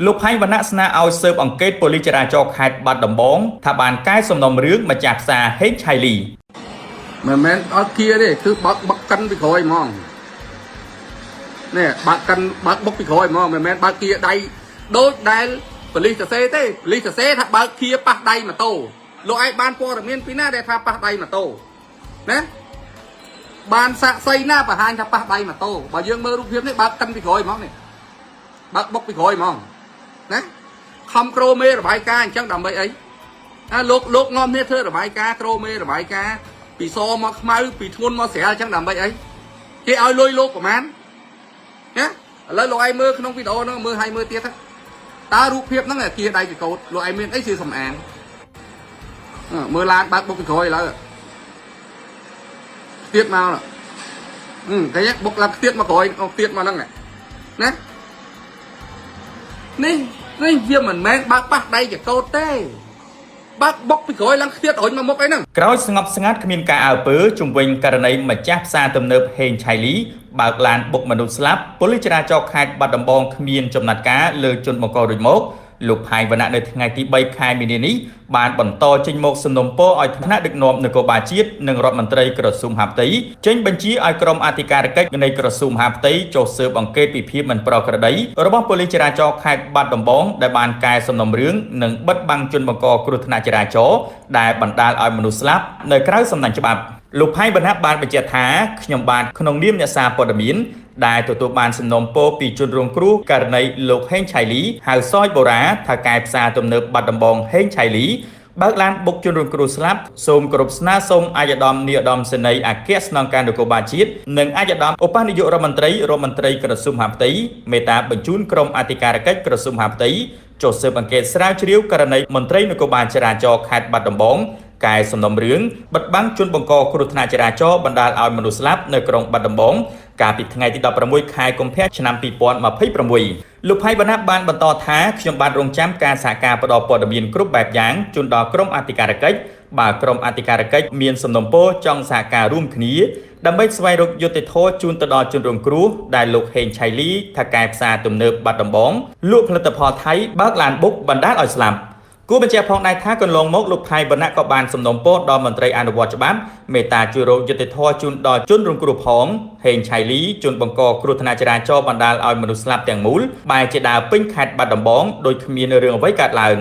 លោកផៃវណ្ណៈស្នើឲ្យស៊ើបអង្កេតប៉ូលីសចរាចរណ៍ខេត្តបាត់ដំបងថាបានកែសំណុំរឿងម្ចាស់ផ្សារហេងឆៃលី មិនមែនអត់គៀទេគឺបើកបុកកិនពីក្រោយហ្មងនេះបើកកិនបើកបុកពីក្រោយហ្មងមិនមែនបើកគៀដៃដូចដែលប៉ូលីសសរសេរទេប៉ូលីសសរសេរថាបើកគៀប៉ះដៃម៉ូតូលោកឯងបានព័ត៌មានពីណាដែលថាប៉ះដៃម៉ូតូណាបានសាក់សីណាបង្ហាញថាប៉ះដៃម៉ូតូបើយើងមើលរូបភាពនេះបើកកិនពីក្រោយហ្មងនេះបើកបុកពីក្រោយហ្មងណាខំក្រូមេរបាយការណ៍អញ្ចឹងដើម្បីអី អាលោកលោកងំគ្នាធ្វើរបាយការណ៍ក្រូមេរបាយការណ៍ពីសមកខ្មៅពីធ្ងន់មកស្រាលអញ្ចឹងដើម្បីអីគេឲ្យលុយលោកប្រហែលណាឥឡូវលោកឯងមើលក្នុងវីដេអូហ្នឹងមើលឲ្យមើលទៀតហ្នឹងតើរូបភាពហ្នឹងគៀដៃកកោតលោកឯងមានអីជាសំអាងអឺមើលឡានបើកបុកពីក្រោយឥឡូវទៀតមកអឺឃើញបុកឡើងទៀតមកក្រោយទៀតមកហ្នឹងណានេះនេះវាមិនមែនបើកប៉ះដៃចកោតទេ បើកបុកពីក្រោយឡើងខ្ទាតរុញមកមុខអីហ្នឹង ក្រោយស្ងប់ស្ងាត់គ្មានការអើពើជំវិញករណីម្ចាស់ផ្សារទំនើបហេងឆៃលីបើកឡានបុកមនុស្សស្លាប់ប៉ូលីសចរាចរណ៍ខេត្តបាត់ដំបងគ្មានចំណាត់ការលើជនបង្ករួចមកលោកផៃវណ្ណៈនៅថ្ងៃទី3ខែមីនានេះបានបន្តចេញមកសំណូមពរឲ្យថ្នាក់ដឹកនាំនគរបាលជាតិនិងរដ្ឋមន្ត្រីក្រសួងមហាផ្ទៃចេញបញ្ជាឲ្យក្រុមអធិការកិច្ចនៃក្រសួងមហាផ្ទៃចុះស៊ើបអង្កេតពីភាពមិនប្រក្រតីរបស់ប៉ូលីសចរាចរណ៍ខេត្តបាត់ដំបងដែលបានកែសំណុំរឿងនិងបិទបាំងជនបង្កគ្រោះថ្នាក់ចរាចរណ៍ដែលបណ្ដាលឲ្យមនុស្សស្លាប់នៅក្រៅសំណាញ់ច្បាប់លោកផៃវណ្ណៈបានបញ្ជាក់ថាខ្ញុំបាទក្នុងនាមអ្នកសារព័ត៌មានដែលទទួលបានសំណូមពរពីជនរងគ្រោះករណីលោកហេងឆៃលីហៅសយបូរ៉ាថាកែផ្សារទំនើបបាត់ដំបងហេងឆៃលីបើកឡានបុកជនរងគ្រោះស្លាប់សូមគោរពស្នើសុំអាយដាមនាយឧត្តមសេនីយ៍អគ្គស្នងការនគរបាលជាតិនិងអាយដាមឧបនាយករដ្ឋមន្ត្រីរដ្ឋមន្ត្រីក្រសួងមហាផ្ទៃមេត្តាបញ្ជូនក្រុមអធិការកិច្ចក្រសួងមហាផ្ទៃចុះស៊ើបអង្កេតស្រាវជ្រាវករណីមន្ត្រីនគរបាលចរាចរណ៍ខេត្តបាត់ដំបងកែសំណុំរឿងបិទបាំងជនបង្កគ្រោះថ្នាក់ចរាចរណ៍បណ្ដាលឲ្យមនុស្សស្លាប់នៅក្រុងបាត់ដំបងកាលពីថ្ងៃទី16ខែកុម្ភៈឆ្នាំ2026លោកផៃវណ្ណៈបានបន្តថាខ្ញុំបានរងចាំការសហការផ្ដល់ព័ត៌មានគ្រប់បែបយ៉ាងជូនដល់ក្រុមអធិការកិច្ចបើក្រុមអធិការកិច្ចមានសំណូមពរចង់សហការរួមគ្នាដើម្បីស្វែងរកយុត្តិធម៌ជូនទៅដល់ជនរងគ្រោះដែលលោកហេងឆៃលីថាកែផ្សារទំនើបបាត់ដំបងលក់ផលិតផលថៃបើកឡានបុកបណ្ដាលឲ្យស្លាប់គួរបញ្ជាក់ផងដែរថាកន្លងមកលោកផៃវណ្ណៈក៏បានសំណូមពរដល់មន្ត្រីអនុវត្តច្បាប់មេត្តាជួយរកយុត្តិធម៌ជូនដល់ជនរងគ្រោះផងហេងឆៃលីជនបង្កគ្រោះថ្នាក់ចរាចរណ៍បណ្ដាលឲ្យមនុស្សស្លាប់ទាំងមូលបែរជាដើរពេញខេត្តបាត់ដំបងដោយគ្មានរឿងអ្វីកើតឡើង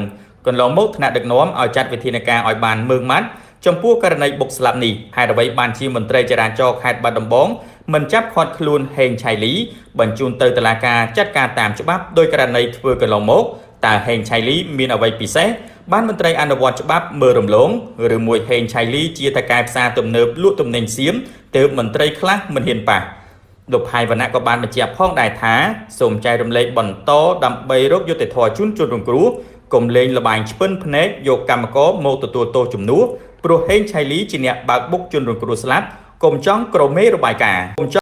កន្លងមកថ្នាក់ដឹកនាំឲ្យចាត់វិធានការឲ្យបានម៉ឺងម៉ាត់ចំពោះករណីបុកស្លាប់នេះហេតុអ្វីបានជាមន្ត្រីចរាចរណ៍ខេត្តបាត់ដំបងមិនចាប់ឃាត់ខ្លួនហេងឆៃលីបញ្ជូនទៅតុលាការចាត់ការតាមច្បាប់ដោយករណីធ្វើកន្លងមកតើហេងឆៃលីមានអ្វីពិសេសបានមន្ត្រីអនុវត្តច្បាប់មើលរំលងឬមួយហេងឆៃលីជាតកែផ្សារទំនើបលក់ទំនិញសៀមទើបមន្ត្រីខ្លះមិនហ៊ានប៉ះលោកផៃវណ្ណៈក៏បានបញ្ជាក់ផងដែរថាសូមចែករំលែកបន្តដើម្បីរកយុត្តិធម៌ជូនជនរងគ្រោះកុំលេងលបែងឆ្ពិនភ្នែកយកកម្មករមកទទួលទោសជំនួសព្រោះហេងឆៃលីជាអ្នកបើកបុកជនរងគ្រោះស្លាប់កុំចង់ក្រមេរបាយការណ៍កុំចង់